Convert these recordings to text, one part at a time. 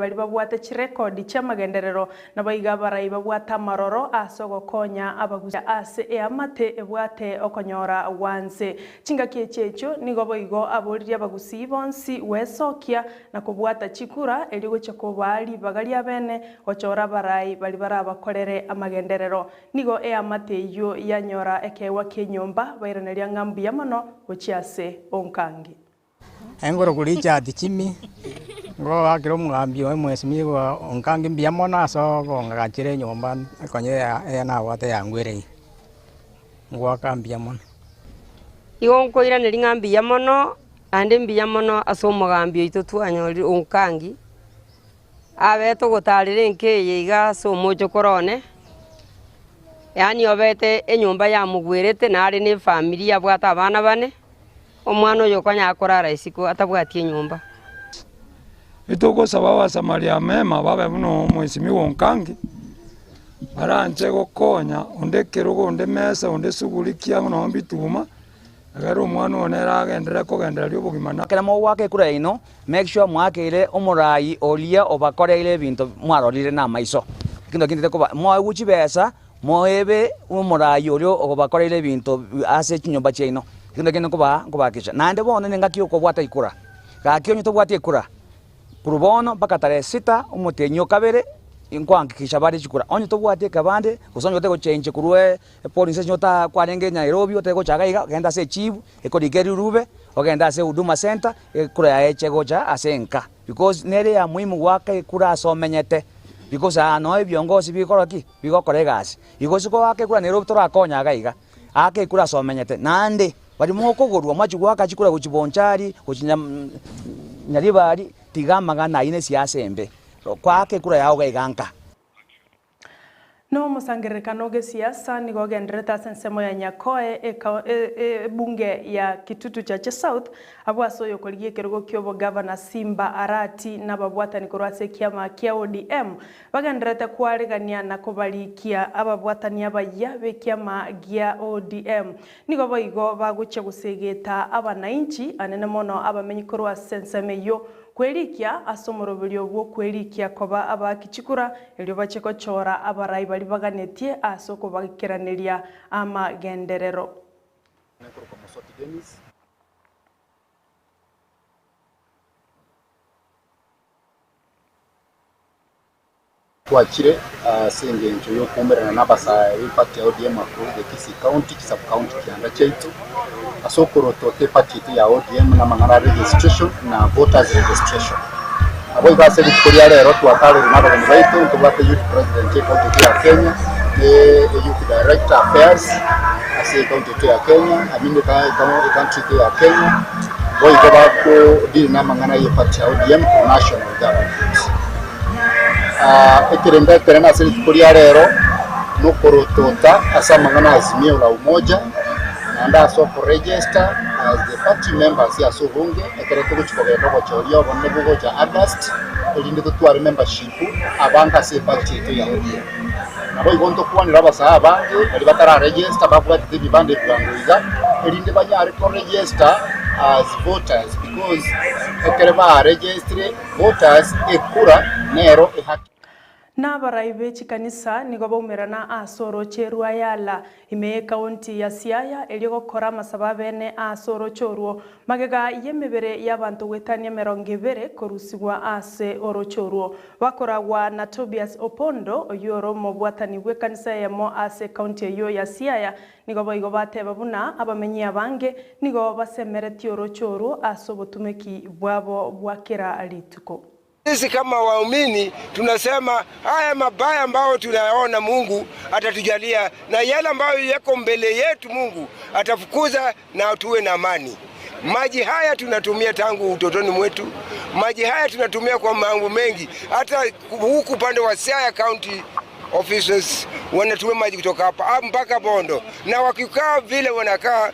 Baria babwate chirekodi chi'amagenderero naboigo abarai babwate amaroro ase ogokonya abagusia ase eamate ebwate okonyora gwanse. Chingaki echi echio nigo boigo aboririe abagusii bonsi gwesokia na kobwata chikura erio gochia kobaa ribaga riabene gochora abarai baria barabakorere amagenderero. Nigo eamate eyio yanyora ekeegwa ki'enyomba bairaneria ng'a mbuya mono gochia ase onkangi. Engoro Richard Chimi, ngoakera omogambi oye mheshimiwa Onkangi mbuya mono ase okong'agachera enyomba konya eye nabwate yangwereire, ngoaka mbuya mono. Igo nkoiraneria ng'a mbuya mono, naende mbuya mono ase omogambi oito twanyorire Onkangi, abete ogotarera enka eye iga ase omochokoro one, yaani obete enyomba yamogwerete nare na efamiri abwate abana bane. Omwana oyo okonyara korara isiko atabwati enyomba. Etogosaba Abasamaria amema babe buna omwesimigwa Onkangi, baranche gokonya onde ekerogo, onde emesa, onde esuguri kiang'o nonya mbituma, egere omwana one ere agenderere kogendereria obogima na. Ekero mogoaka ekura yaino, make sure mwakeire omorai oria obakoreire ebinto mwarorire namaiso. Ekio nakio ntete koba moegwe chibesa. Moebe omoraai oria obakoreire ebinto ase chinyomba chiaino, ekio nakio nkobaa nkobakisha. Naende bono nengaki y'okobwata ekura. Gaki onye tobwati ekura, korwa bono mpaka tarehe sita omotienyi o kabere, nkohakikisha bare chikura. Onye tobwati ekebande, gose onye otari gochenchia korwa epolling station ota kwarenge Nairobi otari gocha iga iga, genda ase echifu, ekorike rirube, ogende ase huduma centre, ekura yaye eche gocha ase enka. Because nere ya muhimu goaka ekura ase omenyete, because aa noo ebiongosi bikora ki? Bigokora egasi. Igo ase goaka ekura nere torakonya iga iga, aka ekura ase omenyete. Naende baria mokogorwa mwachia goaka chikura gochia Bonchari, gochia Nyam Nyaribari, tiga amang'ana ayio na esiasa embe. Kwaka ekura yago iga iga nka. Nomosangererekano g'esiasa nigo ogendererete ase ensemo ya Nyakoe ebunge ya Kitutu Chache South, abwo ase oyokorigia ekerogo ki'obogavana Simba Arati nababwatani korwa ase ekiama kia ODM bagendererete kwaregania na kobarikia ababwatani abayia b'ekiama gia ODM. Nigo boigo bagochia gosegeta abanainchi anene mono abamenyi korwa ase ensemo eyio Kwerikia ase omoroberio bw'okwerikia koba abaaki chikura, erio bache gochora abarai baria baganetie ase okobaikeraneria amagenderero. Nkorokwa Mosoti Dennis. Twachire ase engencho y'okoumerana n'abasae b'eparty ya ODM across the Kisii County, chi sub county kianda chiaito, ase okorotota eparty yaito ya ODM n'amang'ana a registration na voters registration. Naboigo ase rituko ria rero twatareirwe n'abageni baito, ntobwate youth president ye county yaito ya Kenya, ne youth director affairs ase ecounty yaito ya Kenya, I mean ecountry yaito ya Kenya, boigo bako deal n'amang'ana y'eparty ya ODM ku national government. Ekerengo ekenene ase rituko ria rero nokorotota ase amang'ana a Azimio la Umoja naende ase okoregister as the party members ase obonge ekero togochia kogenda obochoria obonene bogocha August erinde totware membership abange ase eparty yaito ya ODM. Naboigo ntokwanere abasae abange baria batararegister babwatete ebibande ebibango iga erinde banyare koregister as voters because ekero baregistire Voters ekura nero ehaki. Nabarai be chikanisa nigo baumerana ase orooche rwa Yala, ime y'ekaunti ya Siaya, erio gokora amasabo abene ase orooche orwo, magega y'emebere y'abanto goetania emerongo ebere korusigwa ase orooche orwo. Bakoragwa na Tobias Opondo, oyio ore omobwatani bw'ekanisa eyemo ase ekaunti eyio ya Siaya, Nigo boigo bateba buna abamenyi abange nigo basemeretie orooche orwo ase obotumeki bwabo bwa kera rituko. Sisi kama waumini tunasema haya mabaya ambayo tunayaona Mungu atatujalia na yale ambayo yako mbele yetu Mungu atafukuza na tuwe na amani. Maji haya tunatumia tangu utotoni mwetu. Maji haya tunatumia kwa mambo mengi, hata huku upande wa Siaya County officers wanatumia maji kutoka hapa mpaka Bondo, na wakikaa vile wanakaa,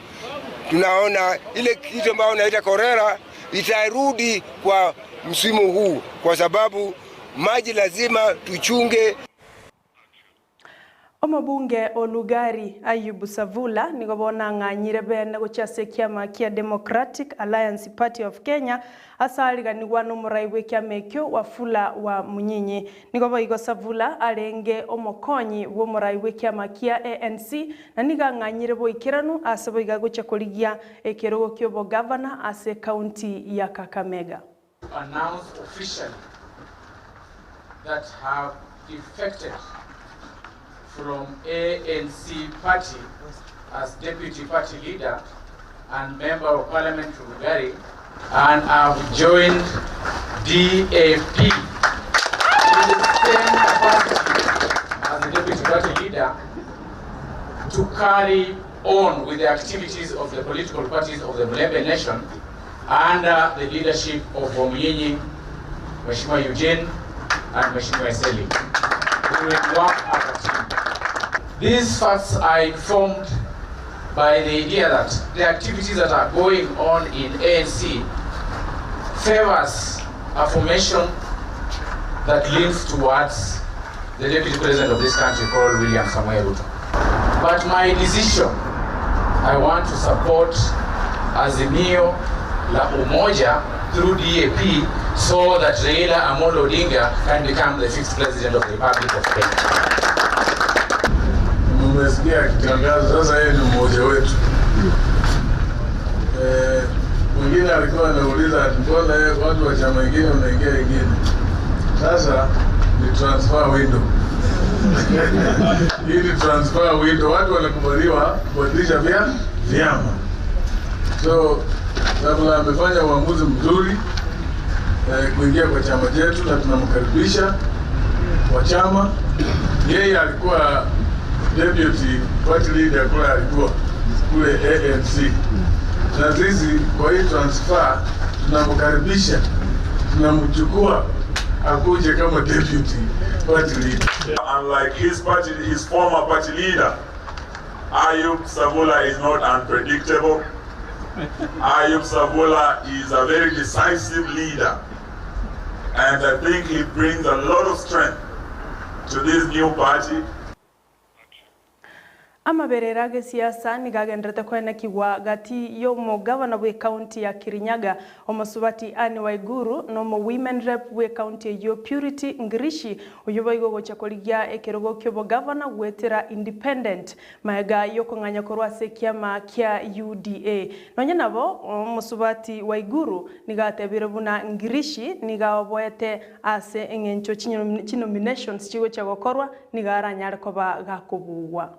tunaona ile kitu ambayo wanaita korera itarudi kwa msimu huu, kwa sababu maji lazima tuchunge. Omobunge o Lugari, Ayub Savula, nigo bono ang'anyire bene gochia ase ekiama kia Democratic Alliance Party of Kenya ase ariganigwa nomorai bw'ekiama ekio Wafula wa Munyinyi. Nigo boigo Savula arenge omokonyi bw'omorai bw'ekiama kia ANC na nigo ang'anyire boikeranu ase boigo agochia korigia ekerogo ki'obogavana ase ekaunti ya Kakamega. announce officially that have defected from ANC party as deputy party leader and member of parliament for Lugari and have joined DAP in the same capacity as the deputy party leader to carry on with the activities of the political parties of the Mulembe Nation under the leadership of Wamunyinyi, Mheshimiwa Eugene, and Mheshimiwa Eseli. We will work as a team. These facts are informed by the idea that the activities that are going on in ANC favors a formation that leans towards the deputy president of this country called William Samoei Ruto. But my decision, I want to support Azimio la Umoja through DAP so that Raila Amolo Odinga can become the fifth president of the Republic of Kenya. Mmesikia akitangaza sasa, yeye ni mmoja wetu. Eh, mwingine alikuwa anauliza ati mbona yeye watu wa chama ingine wanaingia ingine. Sasa ni transfer window. Hii ni transfer window, watu wanakubaliwa kubadilisha vya vyama. So Savula amefanya uamuzi mzuri eh, kuingia kwa chama chetu na tunamkaribisha kwa chama. Yeye alikuwa deputy party leader kule, alikuwa kule ANC, na sisi kwa hii transfer tunamkaribisha, tunamchukua akuje kama deputy party leader. Unlike his party, his former party leader, Ayub Savula is not unpredictable. Ayub Savula is a very decisive leader. And I think he brings a lot of strength to this new party. Amaberera agesiasa nigo agenderete koenekigwa gati ya omogavana bwa ekaunti ya Kirinyaga omosubati Anne Waiguru na omo women rep bwa ekaunti eyio Purity Ngirishi oyio boigo ogocha korigia ekerogo kia obogavana goetera independent maega ya okong'anya korwa ase ekiama kia UDA. Nonye nabo omosubati Waiguru nigo atebire buna Ngirishi nigo aoboete ase eng'encho chinominations chigocha gokorwa nigo aranyare koba gakobugwa.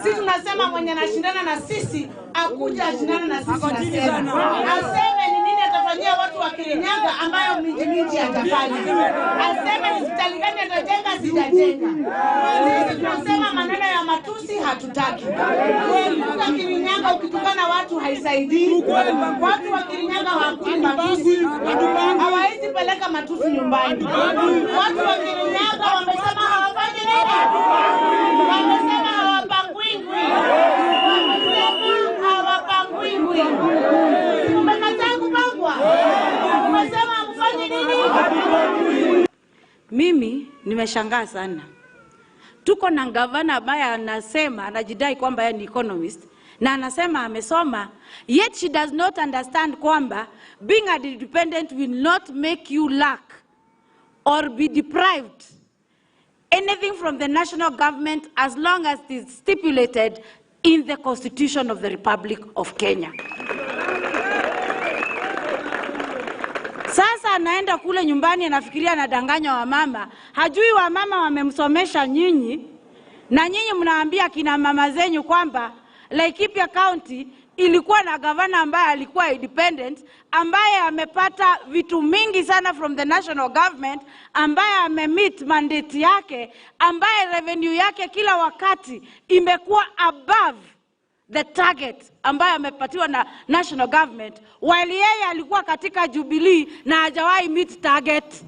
Sisi tunasema mwenye anashindana na sisi akuja ashindane na sisi na sera, aseme ni nini atafanyia watu wa Kirinyaga ambayo miji miji atafanya, aseme ni hospitali gani atajenga, sijajenga. Sisi tunasema maneno ya matusi hatutaki. Kuepuka Kirinyaga, ukitukana watu haisaidii. Watu wa Kirinyaga hawakuli matusi, hawawezi peleka matusi nyumbani. Watu wa Kirinyaga wamesema hawafanyi nini? Wamesema hawapangwingwi, wamesema hawapangwingwi. Mmekataa kupangwa, mmesema hamfanyi nini? Mimi nimeshangaa sana. Tuko na gavana ambaye anasema anajidai kwamba yeye ni economist na anasema amesoma, yet she does not understand kwamba being a independent will not make you lack or be deprived anything from the national government as long as it is stipulated in the Constitution of the Republic of Kenya. Sasa anaenda kule nyumbani anafikiria anadanganya wamama, hajui wamama wamemsomesha nyinyi, na nyinyi mnaambia kina mama zenyu kwamba Laikipia County ilikuwa na gavana ambaye alikuwa independent, ambaye amepata vitu mingi sana from the national government, ambaye amemeet mandate yake, ambaye revenue yake kila wakati imekuwa above the target ambayo amepatiwa na national government, while yeye alikuwa katika Jubilee na hajawahi meet target.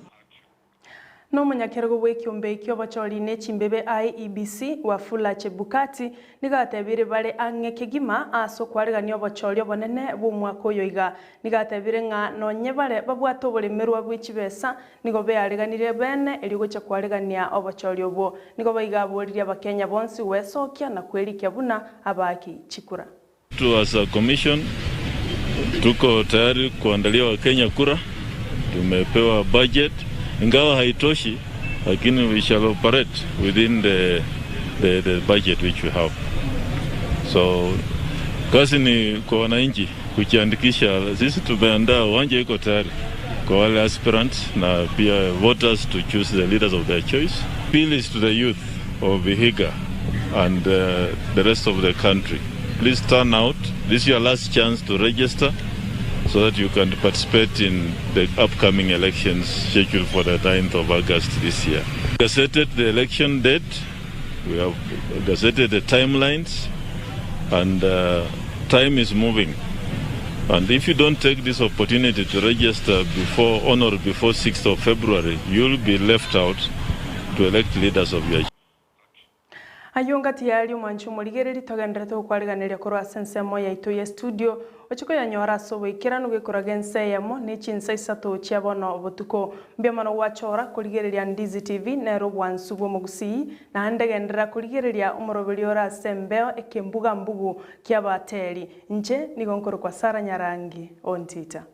Nomonyakerogo bw'ekiombe ki'obochori ne chimbebe IEBC, Wafula Chebukati, nigo atebire bare ang'e kegima ase okwaregania obochori obonene bw'omwaka oyo iga. Nigo atebire ng'a nonye bare babwate oboremerwa bwe chibesa, nigo beareganire bene erio gocha kwaregania obochori obwo. Nigo boigo aboririe Abakenya bonsi gwesokia na kwerikia buna abaaki chikura. Tu as a commission tuko tayari kuandalia Wakenya kura, tumepewa budget ingawa haitoshi lakini we shall operate within the, the, the budget which we have. So kazi ni kwa wananchi kujiandikisha. Sisi tumeandaa uwanja iko tayari kwa wale aspirants na pia voters to choose the leaders of their choice. Appeal is to the youth of Vihiga and the rest of the country. Please turn out. This is your last chance to register so that you can participate in the upcoming elections scheduled for the 9th of August this year. Gazetted the election date, we have gazetted the timelines, and uh, time is moving. And if you don't take this opportunity to register before on or before 6th of February, you'll be left out to elect leaders of your Ayio ngati yaria omwanchi omorigereria togenderete gokwariganeria korwa ase ensemo yaito ye studio, ochie koyanyora ase oboikeranu gekoraga ense eyemo ne chinsa isato chia bono botuko. Mbuya mono gwachora korigereria Ndizi TV nere obwansu bw'omogusii, naende genderera korigereria omoroberio ore ase embeo ekembuga mbugu ki'abateri. Inche nigo nkorokwa Sarah Nyarangi Ontita.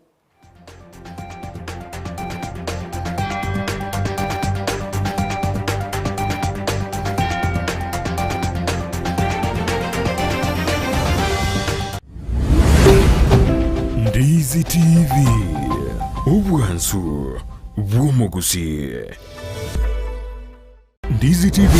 Ndizi TV, obwansu bw'omogusii. Ndizi TV,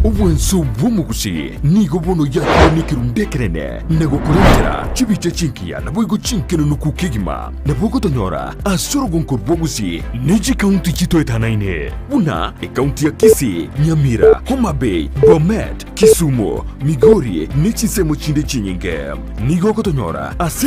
obwansu bw'omogusii nigo bono yakire nekerundu ekenene na gokorentera chibicha chingiya naboigo chinkenenuku kegima. Nabo ogotonyora ase orogonko rw'Ogusii ne chikaunti chitoetanaine buna ekaunti ya Kisii, Nyamira, Homa Bay, Bomet, Kisumu, Migori ne chinsemo chinde chinyinge. Nigo ogotonyora ase.